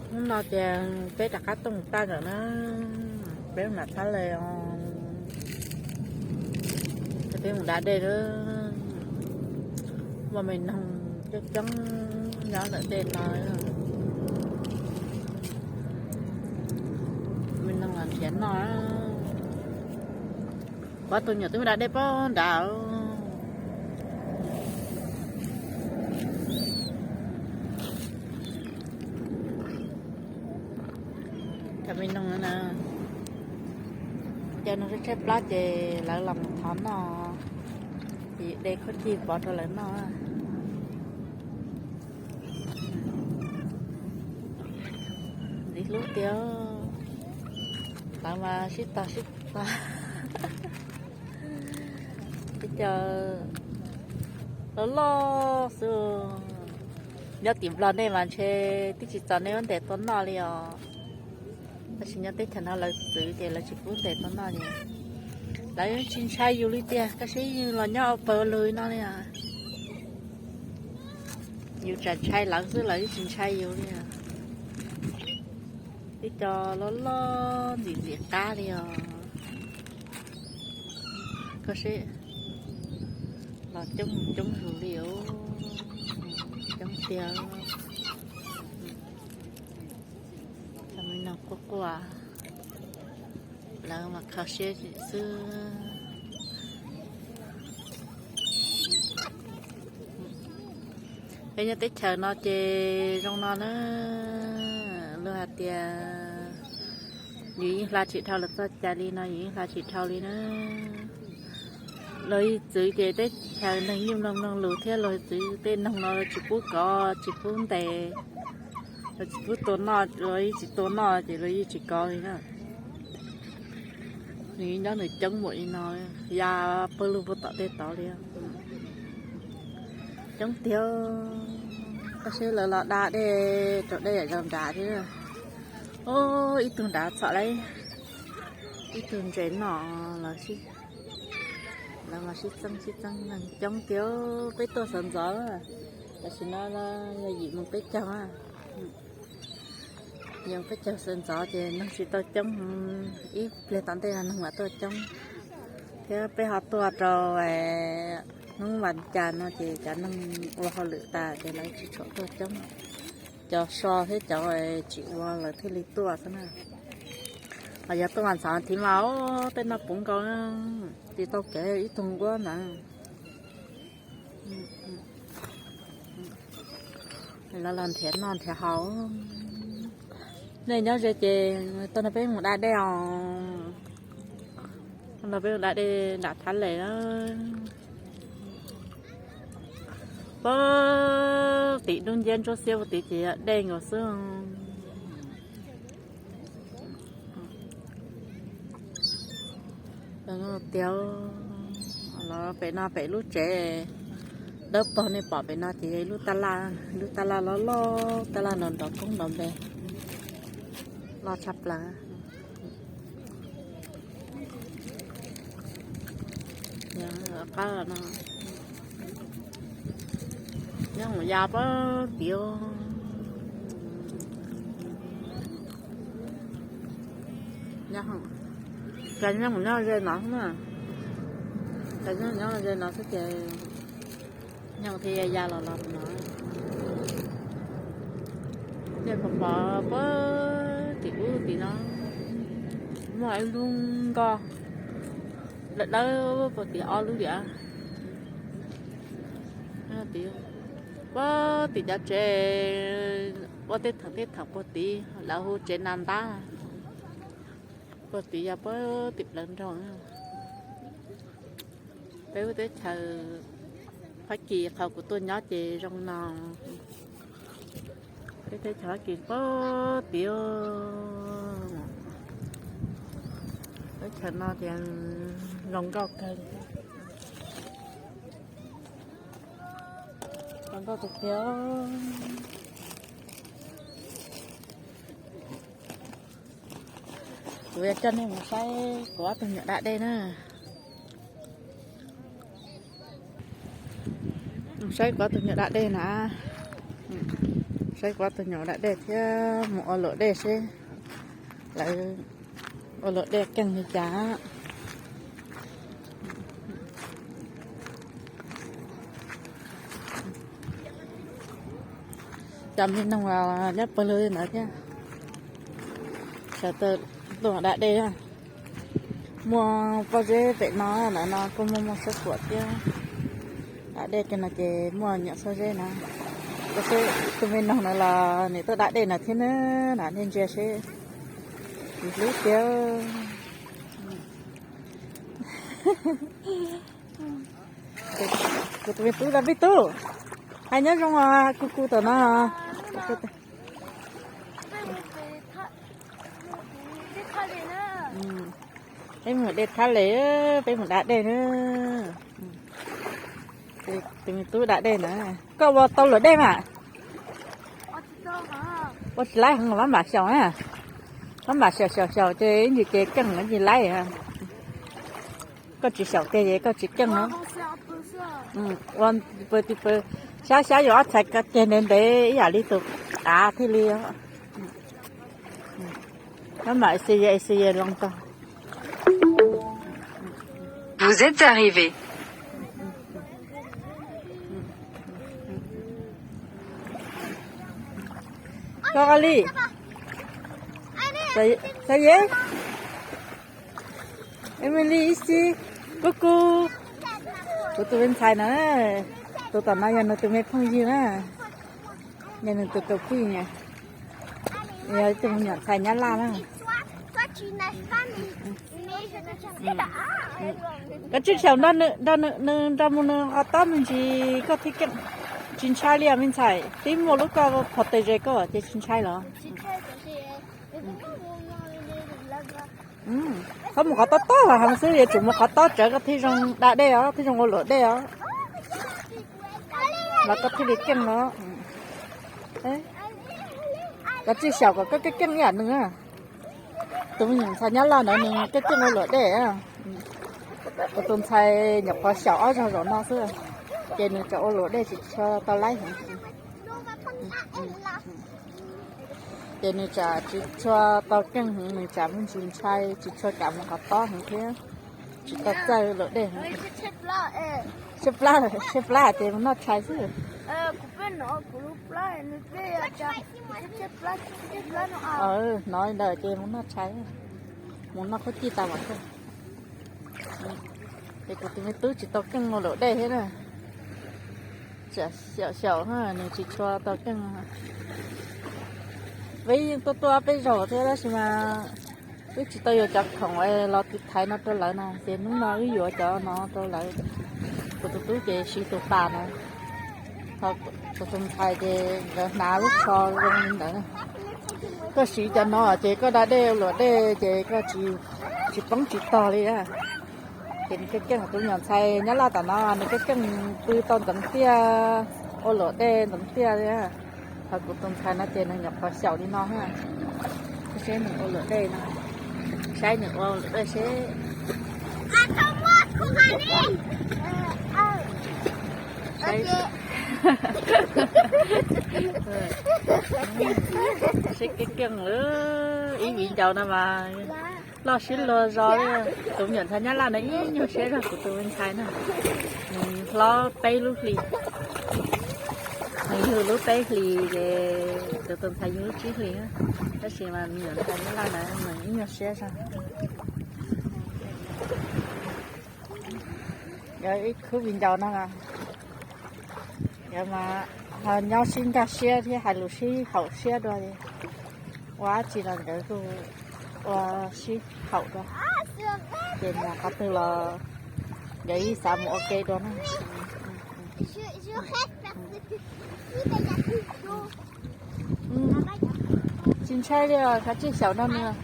Hnub no ces peb rov qab tuaj mus tag lawm na, peb mus nram Thab Lais os, ces peb mus da dej na. Muaj me noog coob coob nyob ntawm dej no, me noog los nrhiav noj. Kuv tus me nyuam twb mus da dej pem nrad. Cov me noog no na, cov noog tshaib tshaib plab ces lawv los mus thov noj, ces de khaub cig pov rau lawv noj. Ntxim hlub tiag, lawv mas sib tog sib tog. Ib co loj loj xwb. Nyob tim Nplog nej mas ntshe twb tsis txog nej lub ntes tua noj li os. Tab sis nyob teb chaws no lawv txwv ces lawv tsis pub ntes tua noj li. Lawv tsis ntshai yus li tiag, koj saib yus los nyob ua pawg ua lug no li os. Yus tsam ntshai lawv xwb, lawv yeej tsis ntshai yus li os. Ib co loj loj ntxim ntxim qab li os. Koj saib, los coob coob zus li os, coob tiag. Cov me noog quaj quaj, lawv mas kho siab xwb. Peb nyob teb chaws no ces zoo no na, luag hais tias yus yeej hla tsis dhau los txog cas li no, yus yeej hla tsis dhau li na. Luag yeej txwv ces teb chaws neeg yeej mloog mloog lus thiab, luag txwv tej noog no tsis pub kov tsis pub ntes, luag tsis pub tua noj, luag yeej tsis tua noj ces luag yeej tsis kov li na. Nws nyob nws coob npaum li no, ya pawg lug puag tom tej tod li. Coob tiag, koj saib lawv los da dej rau dej yam zoo nrad thiab. Ib tug nrad txhom lawm, ib tug ntses no los sib, lawv mas sib txeeb sib txeeb neeg coob tiag. Peb tuaj sawv ntxov, tam sim no yog yim moos peb caug. Yog peb caug sawv ntxov ces neeg tsis tau coob, ib pliag tom ntej no neeg mam tuaj coob. Thiab peb ho tuaj rau hnub vas cas no ces cov neeg ua hauj lwm tas ces lawv tsis tshua tuaj coob. Cov so thiab cov tsis ua lawv thiaj li tuaj xwb na. Ho yog tuaj vas ntxov thiv mas tej no puv nkaus, tsis tau kev ib tug nquab ntawd. Lawv los nrhiav noj nrhiav haus. Nej nyob ze ces tuaj nrog peb mus da dej os. Tuaj nrog peb mus da dej nram Thab Lais na. Puag tim dub nciab ntsuab xiab puag tid ces yog dej nkaus xwb. Tiag, los pem no pem lub tsev dawb paug nej pom pem no ces yog ib lub taj laj, lub taj laj loj loj, taj laj nrov nrov koob nrov npe, loj tshaj plaws. Qab no nyob mus ya pab tiav. Cas nyob mus nyob ze no xwb na, cas nyob mus nyob ze no xwb ces nyob thiaj ya ya los los no. Nej puas pom puag tim ub tim no muaj ib lub nkoj dawb dawb puag tim ob lub liam. Puag tim cov tsev, puag tej thaum tej thaum puag tid lawv hu tsev nas ntab. Puag tid yog puag tim plawv nroog. Peb lub teb chaws Fab Kis qhov kuv tuaj nyob ces zoo no. Peb teb chaws Fab Kis puag tid, teb chaws no ces zoo nkauj kawg. Zoo nkauj tiag tiag. Kuv yuav coj nej mus saib kuv ob tug me nyuam da dej na. Mus saib kuv ob tug me nyuam da dej na. Saib kuv ob tug nyuam da dej thiab mus ua luam dej seb lawv ua luam dej keej li cas. Cov me noog nyob pawg lug li ntawd thiab. Sawv daws tuaj da dej. Muaj pob zeb pem no, ntawm no kuj muaj muaj sab kuam thiab. Da dej kiag no ces muaj nyuam pob zeb na. Koj saib tus me noog na los nws tuaj da dej na thiab na, na nej ntsia seb. Tsis hlub tiag. Kuv tus me tub, tus me tub, hais nyob zoo os, kuv kuv tom no. Peb mus de thab les, peb mus da dej na. Tus me tub da dej na. Koj ua tau luam dej mas? Ua tsis laib heev, maj mam xyaum na. Maj mam xyaum xyaum xyaum ces ib ntsis ces keej ib ntsis laib. Koj tsis xyaum kiag ces koj tsis keej na. Ua pw ti pw, xyab xyab yuav ob txhais ko ceg ntev ntev ib yam li tus av thiaj li. Maj mam xi ye xi ye loo tag. Vous êtes arrivé. Koj li, xav ye, Emily ib xib, kuj kuj. Kuv tus me ntxhais na, tus tom no yog nws tus me phooj ywg na, yog nws tus tus phooj ywg, yog ib tug me nyuam ntxhais Nyab Laj na. Koj tsis xyaum nrog nws, nrog nws, nws nrog mus nws qhov tob me ntsis koj thiaj keej. Tsis ntshai li os me ntxhais, twb muaj lub koj phom tes ze koj ces tsis ntshai los? Txhob mus qhov tob tob los heev xwb, yuav tsum mus qhov tob tsawv koj thiaj zoo da dej os, thiaj zoo ua luam dej os. Los koj thiaj li keej no. Koj tsis xyaum kom koj keej keej ib yam nws. Tus me nyuam ntxhais Nyab Laj ntawd nws keej keej ua luam dej. Kuv tus ntxhais nyuam qhuav xyaum ob zaug zaum no xwb, ces nws tseem ua luam dej tsis tshua tau laib heev. Ces nws tsam tsis tshua tau keej heev, nws tsam me ntsis ntshai, tsis tshua kam mus qhov tob heev thiab, tsis tau txawj luam dej heev. Tshaib plab, tshaib plab ces mus noj tshais xwb. Hnov li ntawd ces mus noj tshais, mus noj khaub cij tas mam tuaj. Ces kuv tus me tub tsis tau keej ua luam dej thiab na. Tsam xyaum xyaum nws tsis tshua tau keej. Peb yeej tuaj tuaj peb zaug thiab tab sis mas wb tsis tau yuav cov khoom los tiv thaiv no rau lawv na, ces hnub no wb yuav cov no rau lawv. Kuv tus tub ces siv tus pas na, ho kuv tus ntxhais ces nkawd hnav lub tsho zoo li ntawd. Koj siv cov no ces koj da dej luam dej ces koj tsis poob tsis tog li. Ces nws keej keej, tus nyuam ntxhais Nyab Laj tom no nws keej keej pw tau ntxeev tiaj, ua luam dej ntxeev tiaj li. Ho kuv tus ntxhais no ces nws nyuam qhuav xyaum li no, seb nws ua luam dej no, saib nws ua luam dej seb. Seb keej keej, ib viv ncaus no mas loj sib luag zog li. Tus me nyuam ntxhais Nyab Laj no ib nyuag siab zog kuv tus me ntxhais na. Nws hlob peb lub hlis, nws yug lub peb hlis ces kuv tus ntxhais yug lub tsib hlis, tab sis mas me nyuam ntxhais Nyab Laj na nws ib nyuag siab zog. Yog ib khub viv ncaus no, yog mas ho nyob sib nkag siab thiab hais lus sib haum siab dua, ua dab tsi los nkawd kuj ua sib haum dua. Ces mus qhov twg los nkawd yeej xav mus ua ke dua na. Tsis ntshai li, kav tsij xyaum no nws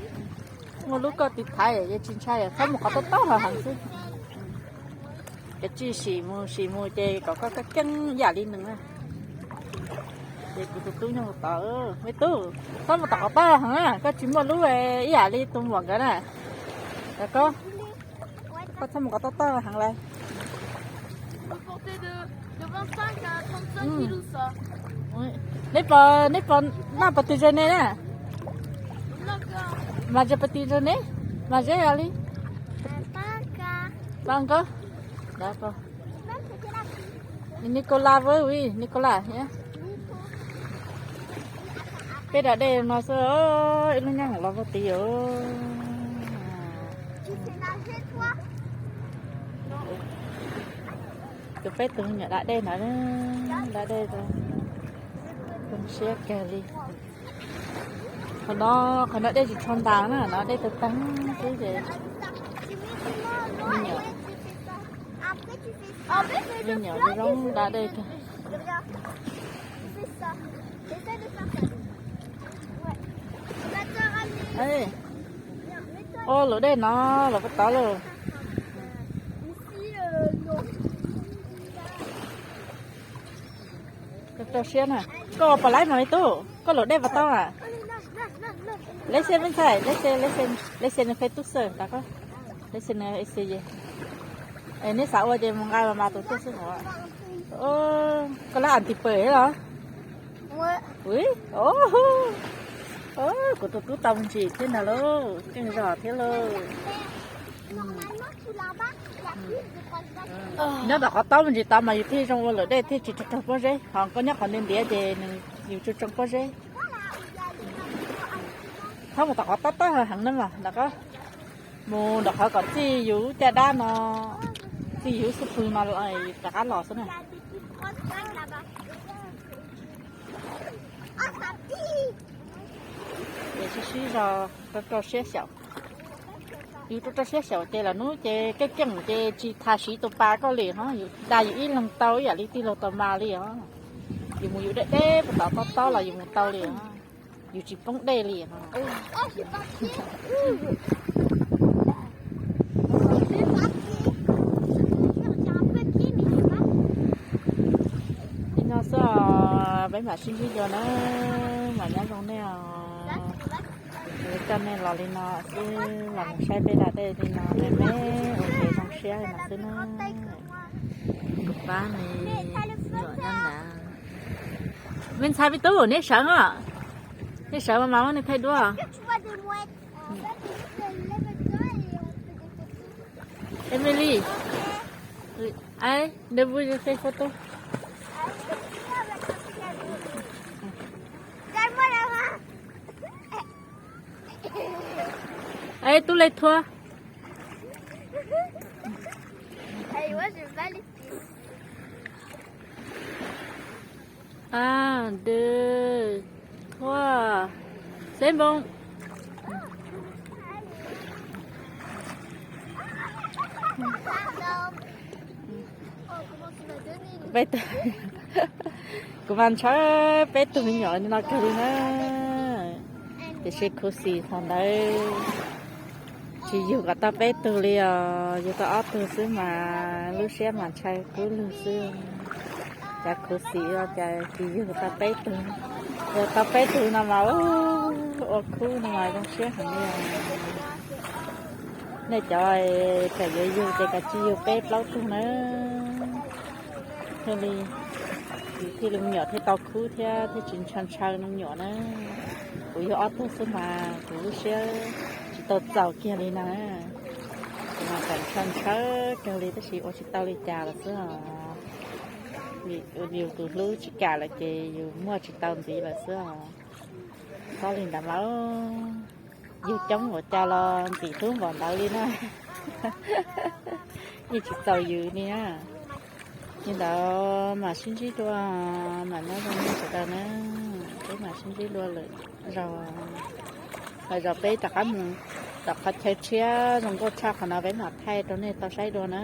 muaj lub koj tiv thaiv, yeej tsis ntshai, txhob mus qhov tob tob los heev xwb. Kav tsij sim mus sim mus ces kom koj keej ib yam li nws na. Ces kuv tus tub nyob hauv tod, me tub, txhob mus tom qhov tob heev na, koj tsis muaj lub ib yam li tus muam nkawd na. Koj, koj txhob mus qhov tob tob heev lawm. Mus pom tej de, de veinticinq à trente-cinq kilos. Neb puas, neb puas noj pas twg ze ne na? Mas ze pas twg ze ne? Mas ze li. Pas nkauj. Nicolas, Nicolas. Peb da dej no xwb, ib lub nyob los vag tid os. Tus peb tus me nyuam da dej ntawd, da dej, zoo siab kawg li. Qhov no, qhov no dej tsis tshua ntas na, no dej tag tag xwb ces me nyuam, me nyuam zoo da dej kawg. Ua luam dej no los puas tau lauj? Rau rau siab na. Koj puas laib mas me tub, koj luam dej puas tau a? Leb xej me ntxhais, leb xej, leb xej nws Facebook xwb tas koj. Leb xej nws, neb xav ua ces mus nqa mas mas tus tuaj xwb os. Koj lab as tis pawm los? Kuv tus tub tau me ntsis thiab ntag lauj, keej zog thiab lauj. Nyob tom qhov taub me ntsis tod mas yus thiaj zoo ua luam dej thiaj tsis raug pob zeb, ho koj nyob qhov ntiav ntiav ces nws yus tsuas tsoo pob zeb. Txhob mus tom qhov tob tob heev na mas nram qab, mus nram qhov kom txij yus lub caj dab no, txij yus lub xub pwg no rov qab los xwb na. Ces sib sib zog rau rau siab xyaum. Yus rau rau siab xyaum ces lawm hnub ces keej keej ces tsis tas siv tus pas koj li ho, yus dag yus ib leeg tau ib yam li tij laug Tau Mas li os. Yus mus yus deb deb puag tom tob tob los yus mus tau li os. Yus tsis poob dej li os. Li no xwb os, peb mam sib ntsib dua na, mam nyob zoo nej os. Coj nej los li no xwb, los mus saib peb da dej li no me me ua kev zoo siab li no xwb na. Kuv pab me nyuam nyob nrad. Me ntxhais me tub, neb sawv os, neb sawv mas mas muab nej thaij duab. Emily, ai, de bu je fe photo. Ai, tub lej thua. A, de, thua, xeb npoo. Peb tug, kuv mas ntshaw peb tug me nyuam no kawg li na. Tiam sis khuv xim thaum ntawd tsis yug kom tau peb tug li os, yug tau ob tug xwb mas lub siab mas ntshaw kub lug xwb. Cas khuv xim os, cas tsis yug tau peb tug. Yug tau peb tug no mas ua khub no mas zoo siab heev li os. Nej cov tseem yuav yug ces kav tsij yug peb plaub tug na. Thiaj li, thiaj li me nyuam thiaj tau khub thiab thiaj tsis ntshaw ntshaw me nyuam na. Kuv yug ob tug xwb mas kuv lub siab tsis tau txaus kiag li na. Kuv mas tseem ntshaw ntshaw kawg li tab sis ua tsis tau li cas lawm xwb os. Vim yus tus hlub tsis kam lawm ces yus muaj tsis tau ntxiv lawm xwb os. Txhob li ntawd mas, yug coob ua cas los ntxim hlub npaum ntawd li na. Yeej tsis txaus yus li na. Li ntawd mam sib ntsib dua, mam nyob zoo nej sawv daws na. Peb mam sib ntsib dua lwm zaus, lwm zaus peb rov qab mus tom qhov chaw tshiab zoo nkauj tshaj qhov no peb mam thaij rau nej tau saib dua na.